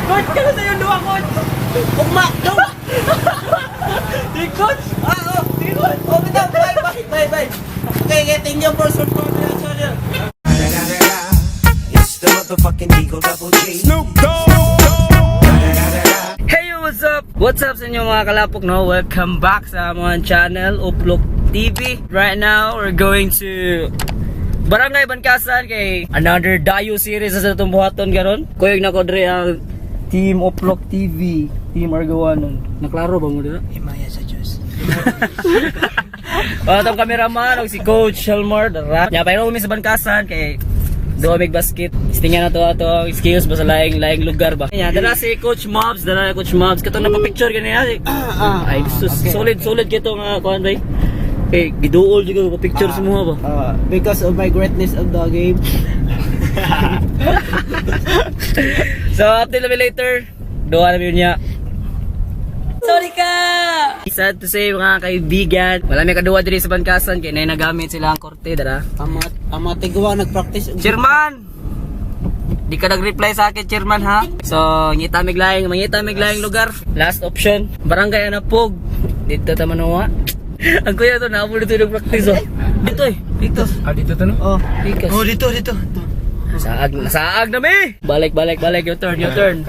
Coach, kano sa'yo dua, Coach? Ugma! Dua! Di, Coach! Oo! Di, Coach! Oh, bitaw! Bye! Okay, thank you for support the channel. It's the motherfucking Eagle Double G. Snoop Dogg. Hey, what's up? What's up sa inyo mga kalapok, no? Welcome back sa among channel, Uplok TV. Right now, we're going to Barangay Bankasan kay another Dayo series sa itong buhaton karon. Kuyog na ko dre ang Team Uplok TV, Team Argawanon. Naklaro ba mo dito? Himaya sa Diyos. Itong cameraman o si Coach Shelmar Dara. Nya pa umi sa Bankasan kay Domig Basket. Istingan na to ato skills ba sa laing lugar ba. Nya dara si Coach Mobs, Kato na pa picture kaniya. Ay sus, okay. solid kito nga kuan bay. Eh, giduol juga ko picture semua ba? Because of my greatness of the game. So, update namin later. Doa namin yun niya. Sorry ka! Sad to say mga kaibigan, wala may kaduwa diri sa Bankasan kaya na nagamit sila ang korte, dara. Ang mga tigwa nag-practice. Chairman! Di ka nag-reply sa akin, Chairman, ha? So, mangita miglayang lugar. Last option, Barangay Anapog. Dito tamanuwa. Ang kuya to, naabol dito yung practice, oh. Dito. Dito to no? Oh, pikas. Oh, dito. Saag na mi! Balik, your turn.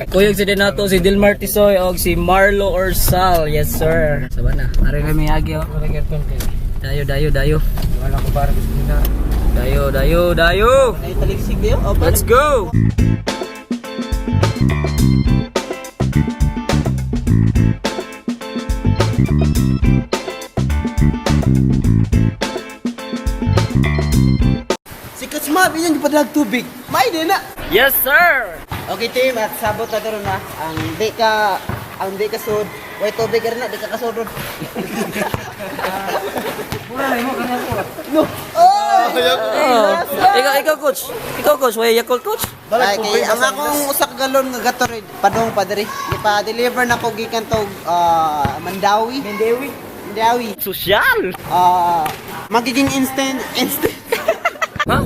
Kuyog si Denato, si Dilmar Tisoy, o si Marlo Orsal. Yes, sir. Saba na, ari kami agi, oh. Dayo. Wala ko para gusto nila. Dayo. Ay, taligsig niyo? Let's go! Si Coach Mab, yun yung padalag tubig. May din na. Yes, sir! Okay team, at sabot na doon na. Ang di ka sud. Way tubig ka rin na, di ka kasud ron. No. Ikaw, coach. Way Yakult, coach? Ay, kay ang akong usak galon nga Gatorade padong padre. Ipa-deliver na ko gikan tog Mandawi. Sosyal! Magiging instant. Ha?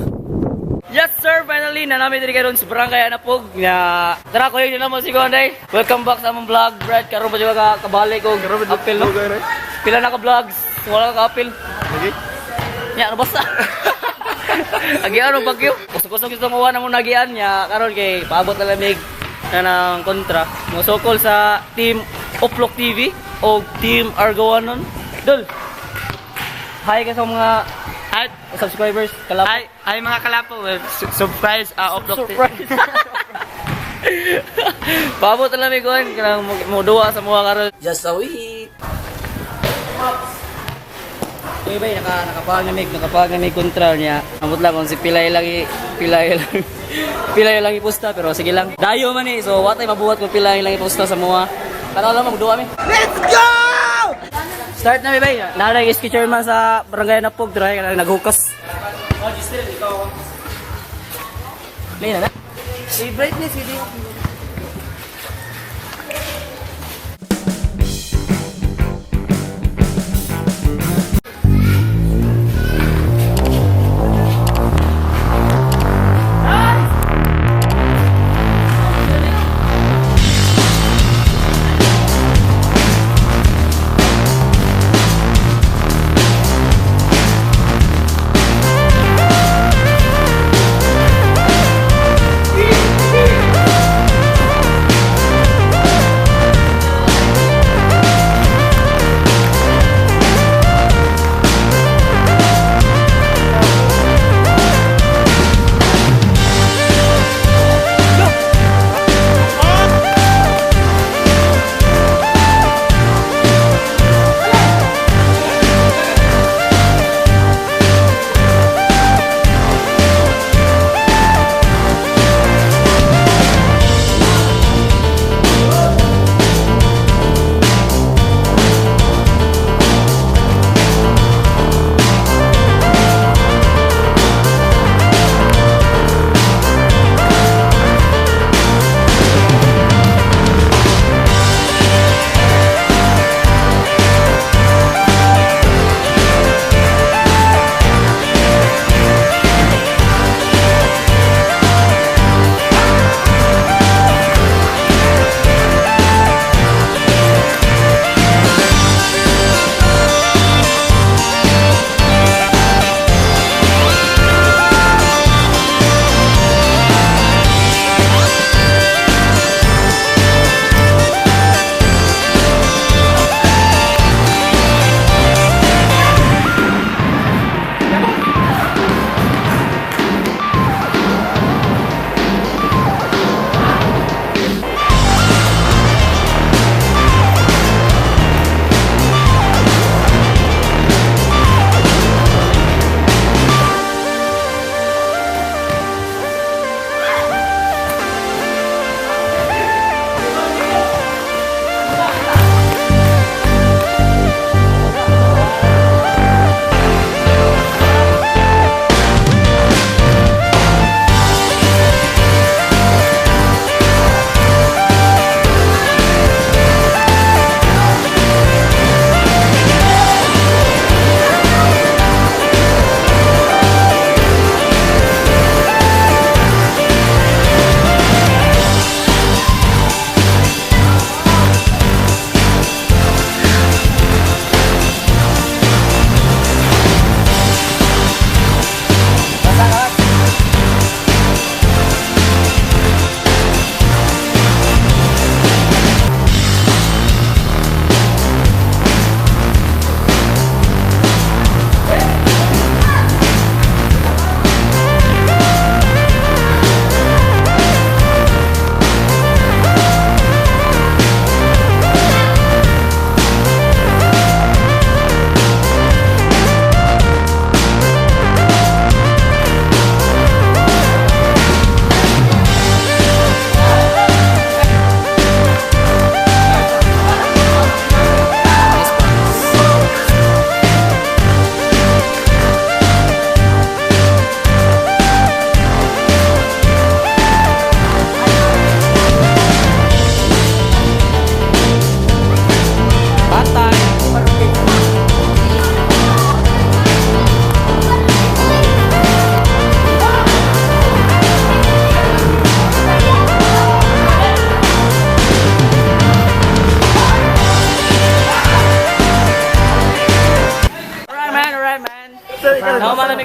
Yes, sir! Finally, nanami diri karon sa Barangay Anapog. Tara, kuya, yun naman si Gonday. Welcome back sa among vlog, Brad. Karoon pa dyan kabalik ko. Apil, no? Pila na ka-vlogs. Wala ka-apil. Okay. Ano basta? Agian ang bagyo. Kusog-kusog ito mawa na mong nagian niya. Karoon kay paabot na lamig na ng kontra. Musokol sa Team Uplok TV o Team Argawanon. Dol! Hi ka sa mga subscribers, kalapo. Ay mga kalapo, surprise Uplok TV. Paabot na lamig ko. Kanang muduwa sa mga karoon. Just a wait. Okay ba, nakapag na may kontra niya. Amot lang kung si Pilay lang ipusta, pero sige lang. Dayo man so watay mabuhat kung Pilay lang ipusta sa mga. Ano lang, magduwa mi. Let's go! Start na mi bay. Naray iski chairman sa Barangay Anapog, dry ka naghukas. Play na. Si brightness hindi.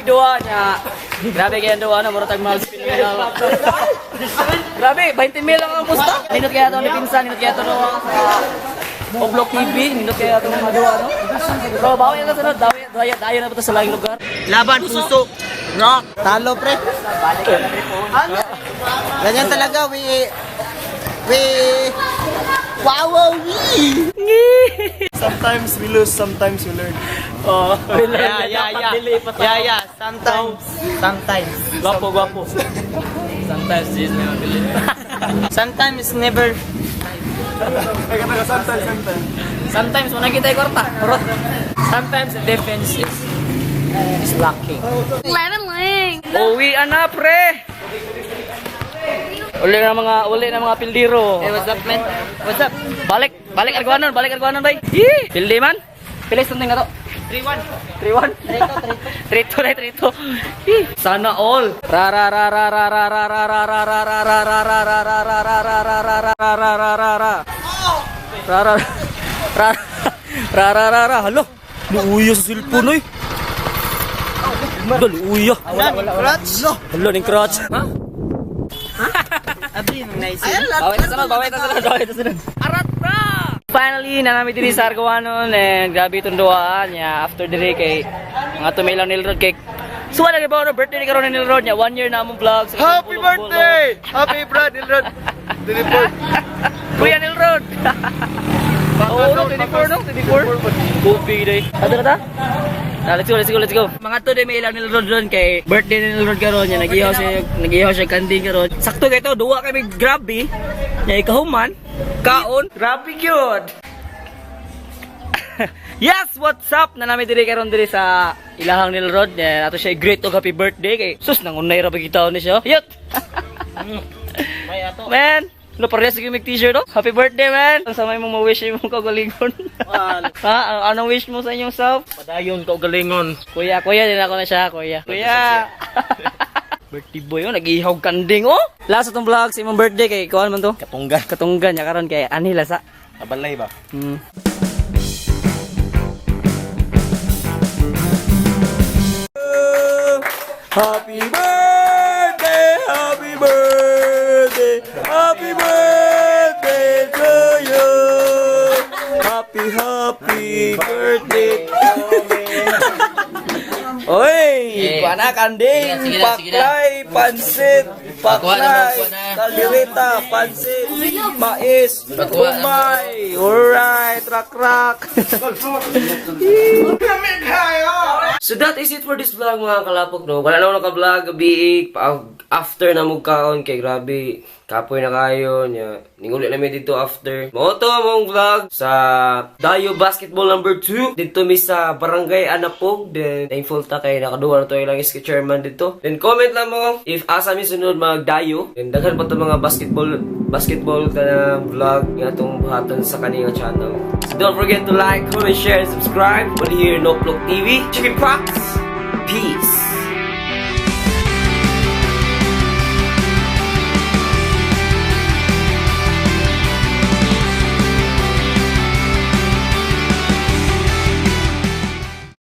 duwa niya. Grabe kayo ang duwa na, murag mahal sa Pilipinas. Grabe, 20 mil lang ang musta. Nindot kaya ito ni Pinsan, nindot kaya ito no Oblok TV, nindot kaya ito ng mga duwa, no? Pero bawi na sunod, dayo na ba ito sa laing lugar? Laban, puso. Rock. Talo, pre. Ganyan talaga, we... Wow, we! Sometimes we lose, sometimes we learn. Oh, Yeah. Sometimes. Gwapo. Sometimes this may mabili. Sometimes never. Sometimes. Sometimes wala kita ikorta. Sometimes the defense is lacking. Uwi na pre. Uli na mga pildiro. Hey, what's up, man? What's up? Balik Arguanon bay. Pildi man. Pilis tunting nga to. 3-1. 3-1. 3-2. Sana all. Halo. Luuya sa cellphone oy. Luuya. Clutch. Halo ning crotch. Ha? Abi, nice. Baway ta sunod. Arata! Finally, na namin diri sa Arguanon and grabe itong duwaan niya after diri kay mga tumilaw ni Nilrod kay suwa na ba birthday ni karon ni Nilrod niya 1 year na among vlog. Happy birthday! Happy Brad Ilrod! Delivered! Kuya Nilrod! Oo, 24 no? 24? Kopi day. Ato na ta? Let's go. Mga to day may ilaw ni Nilrod doon kay birthday ni Nilrod karon niya nagihaw siya kanding karon. Sakto kay to duwa kami grabe. Nya ikahuman kaon grabe gyud. Yes, what's up? Na namin diri karon diri sa ilahang Nilrod. Ato siya great og happy birthday kay sus nangunay ra pagitaon ni siya. Yut. May ato. Man, no pares gyud mig t-shirt oh. Happy birthday, man. Ang samay mo ma-wish mo kagalingon. Ha? Anong wish mo sa inyong self? Padayon ka galingon. Kuya, din ako na siya, kuya. Birthday boy, oh, nag-ihaw kanding, oh. Last itong vlog sa imong birthday kay kuan man to? Katunggan niya karon kay anila sa. Abalay ba? Happy birthday, happy birthday, happy birthday to you. Happy birthday to me. Oy, pana kanding, Sige na. paklay, pansit, paklay, kaldereta, pansit, mais, umay. Alright, rak. So that is it for this vlog mga kalapok no. Wala na ako naka-vlog gabi after na mugkaon kay grabe kapoy na kayo nya ninguli namin dito after. Moto mong vlog sa Dayo Basketball number 2 dito mi sa Barangay Anapog. Then thankful ta kay nakaduwa na to ilang iski chairman dito. Then comment lang mo if asa mi sunod magdayo. Then daghan pa to mga basketball ka na vlog nga itong buhaton sa kanina channel. So don't forget to like, comment, share, and subscribe. Over here, Noplok TV. Chicken Pox. Peace.